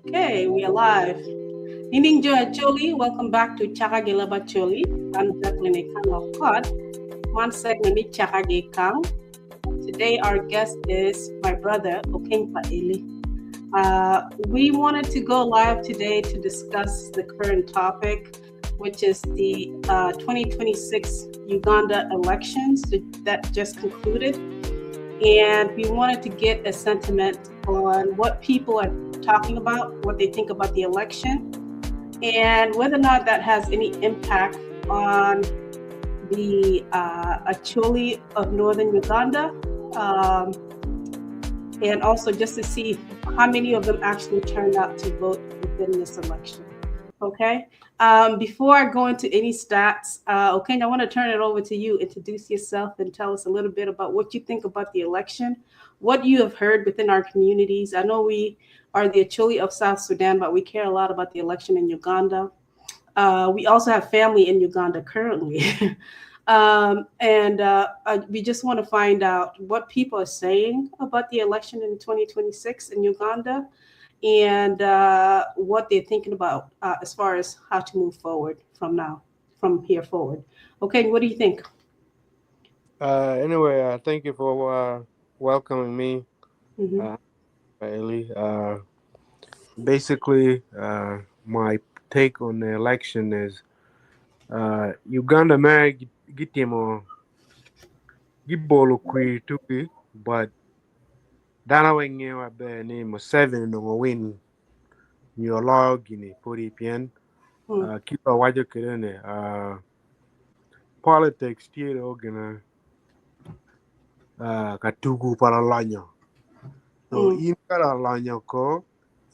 Okay, we are live. Nining Jo Acholi, welcome back to Chaka Gilaba Choli. I'm Jacqueline Ekang Okot. One segment ni Chaka Gekang. Today our guest is my brother Okeny Paeli. We wanted to go live today to discuss the current topic, which is the 2026 Uganda elections that just concluded. And we wanted to get a sentiment on what people are talking about, what they think about the election, and whether or not that has any impact on the Acholi of northern Uganda. And also just to see how many of them actually turned out to vote within this election. Okay. Before I go into any stats, okay, I want to turn it over to you. Introduce yourself and tell us a little bit about what you think about the election, what you have heard within our communities. I know we are the Acholi of South Sudan, but we care a lot about the election in Uganda. We also have family in Uganda currently. And we just want to find out what people are saying about the election in 2026 in Uganda and what they're thinking about as far as how to move forward from now, from here forward. Okay, what do you think? Anyway, thank you for welcoming me, Eli. Basically, my take on the election is Uganda me gitimo gibolo kwir tuki, but dano weng ngeyo maber ni Museveni onongo win nyo loyo gini pudi pien kit ba waco kwede ni politics tye do gina ka tugu pa lalonyo. So in ka lalonyo ko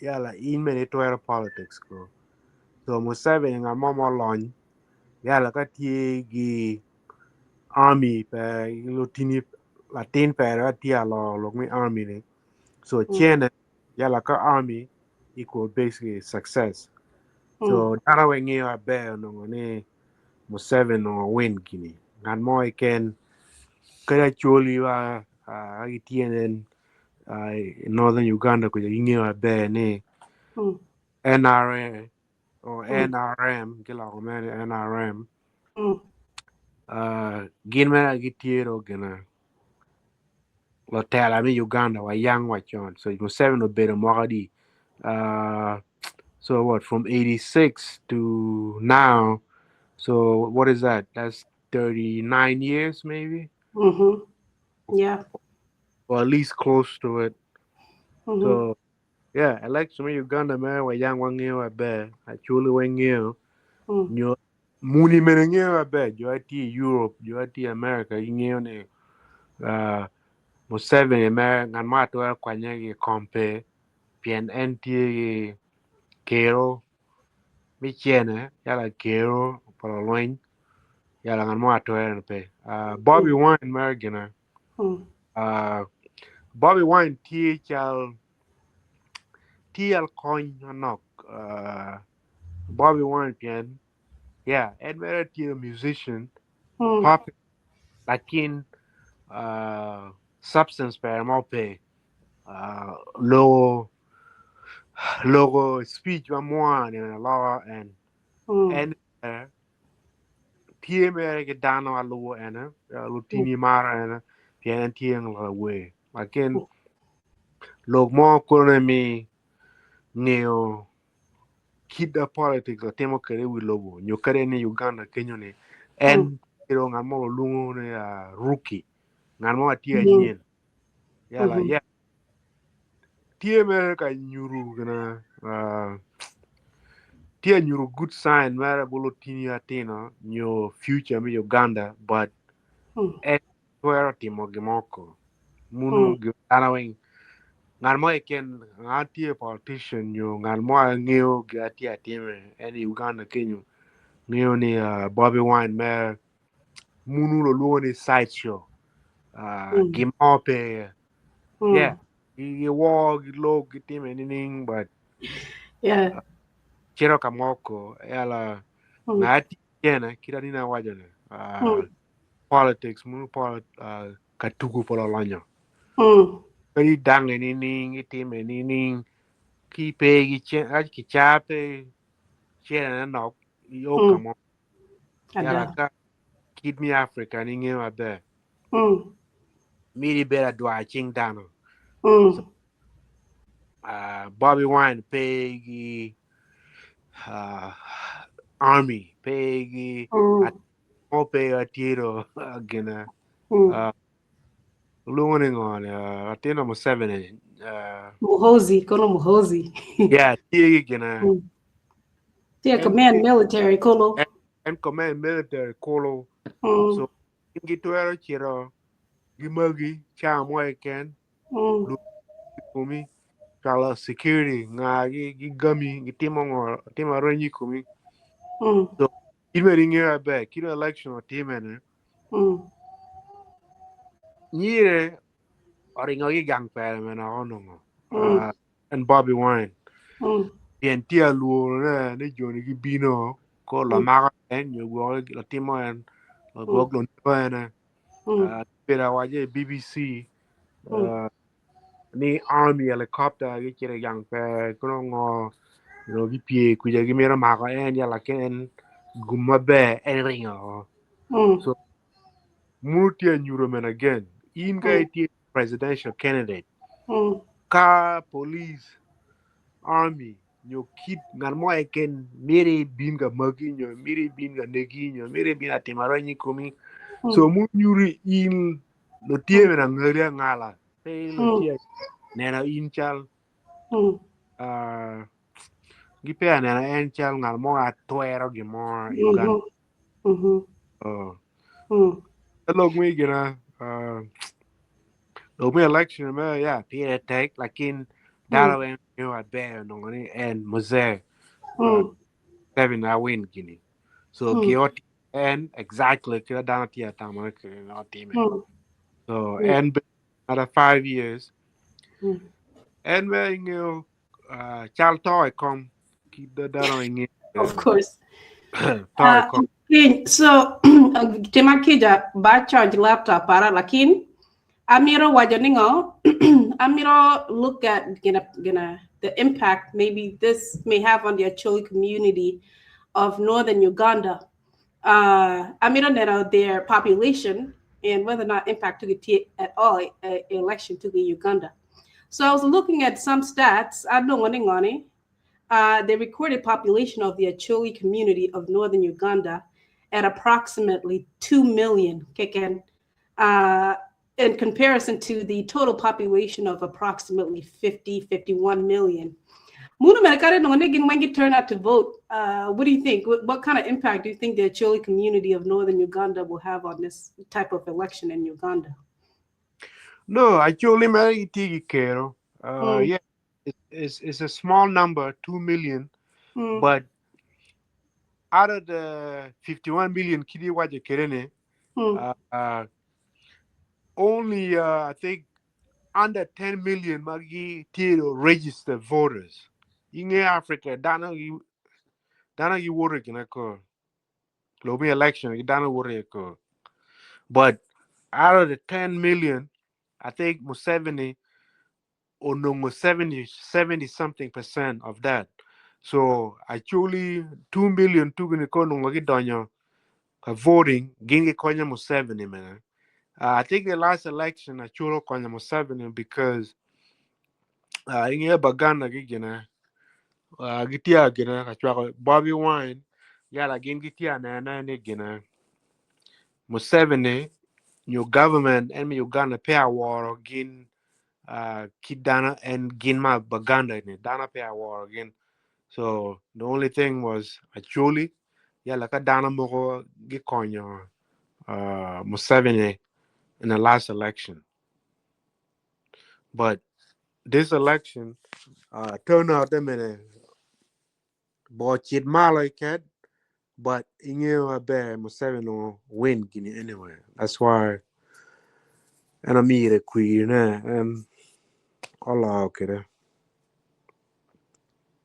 yala in bene itwero politics ko. So Museveni ngat mo molony yala ka tye gi army pe lutini latin pere ka tye alo lok me army ni. So cene yala ka army equal basically success. So dano weng ngeyo maber onongo ni Museveni onongo win gini. Ngat mo keken kadi Acholi wa gitye nen in northern Uganda kuca gingeyo maber ni NRA or NRM giloko mere NRM gin mere gitye do gina lutela me Uganda wa yang wa con. So Museveni obedo mwaka adi? So what, from 86 to now, so what is that? That's 39 years maybe? Yeah. Or at least close to it. So yeah, election me Uganda me wa yang wa ngeyo maber, Acholi wa ngeyo. Nyo muni mene ngeyo maber, jo atye Europe, jo atye America gingeyo ni Museveni me ngat mo atwero kwanye ki kom pe pien en tye ki kero mi cene yala kero pa lulweny yala ngat mo atwero pe. Bobby Wine mere gina Bobby Wine tye cal tye al kony manok Bobby Wine pien yeah en mere tye a musician pop lakin substance pere mo pe logo logo speech ma mwa ni aloka en en tye mere ki dano alubo ene lutini maro ene pien en tye lawer lakin lok mo kono mi ngeyo kit da politics atimo kwede i wi lobo nyo kadi ni Uganda kenyo ni en bedo ngat mo lwongo ni rookie ngat mo atye anyen yala yeah tye mere ka nyuru gina tye nyuru good sign mere bolo tini atino nyo future me Uganda, but en twero timo gimoko munu dano weng ngat mo keken ngat tye politician nyo ngat mo ngeyo gin atye atime en i Uganda kenyo ngeyo ni Bobby Wine mere munu lwongo ni side show gimo pe yeah giwo gilok gitime nining, but cito ka moko yala ngat kene kit anina awaco ni politics munu ka tugo pa lolonyo kadi dange nining itime nining. Ki pe gi ce ka ki ca pe cene ne nok yo ka mo. Yala ka kit mi Africa ni ngeyo maber. Miri bedo adwar cing dano. So, Bobi Wine pe gi army, pe gi mo pe atyedo gina. Luongo ni ngo ni atin romo Museveni. Muhoozi, kono Muhoozi. Yeah, tye gi gina. Tye command military kolo. En command military kolo. So gitwero cito gimagi ca mo keken. Komi cwalo security nga gi gigami gitimo ngo timo arenyi komi. So in bene ingeyo maber kit election otimene. Nyire oringo ki gang pere mene onongo. En Bobi Wine. Pien tye alworo ne ni joni gibino ko lamako en nyo gwok latimo en gwok loneko ene. Bedo awaco i BBC ni army helicopter gicito i gang pere kono ngo you gipye kuca gimito mako en yala ken gum maber en ringo. So munu tye anyuto mene again in ka itye presidential candidate ka police army nyo kit ngat mo keken myero ibin ka magi nyo myero ibin ka negi nyo myero ibin ka timo areny i komi. So munu nyuto in lutye mene angeri angala pe lutye neno in cal gipe aneno en cal ngat mo atwero gin mo i Uganda. Lok mi gina lok mi election me ya pire tek lakin dano weng ngeyo maber onongo ni en Mzee Museveni a win gini. So gioti en exactly kit ma dano tye atamo ni otime. So en another 5 years en me ingeyo cal to i kom kit dano ingeyo. Of course. To i kom. So tima kija ba charge laptop para lakin amiro wajo ningo amiro look at gonna the impact maybe this may have on the Acholi community of northern Uganda. Amiro neno their population and whether or not impact to the at all election to the Uganda. So I was looking at some stats. The recorded population of the Acholi community of northern Uganda at approximately 2 million keken, in comparison to the total population of approximately 50, 51 million. Munu mere no when you turn out to vote, what do you think? What kind of impact do you think the Acholi community of northern Uganda will have on this type of election in Uganda? No, actually, mere itigi kero. Yeah, it's a small number, 2 million, but out of the 51 million kidi waje kerene, only I think under 10 million magi tiro registered voters. In Africa, dano gi wore gina ko. Lobi election, dano wore ko. But out of the 10 million, I think Museveni onongo 70 something percent of that. So actually 2 million tugini ko nongo gidonyo ka voting gin gikonyo Museveni man. I think the last election Acholi konyo Museveni because inge Baganda gigina gitia gina kachwako Bobi Wine yala gin gitia nene ni gina Museveni new government en mi Uganda pe aworo gin kit dano en gin ma Baganda ni dano pe aworo gin. So the only thing was Acholi yala ka dano moko gikonyo Museveni in the last election. But this election turnout them in bo chit malo iket but ing'eyo maber Museveni no win gini anyway. That's why en amire kwir ne en olo kede.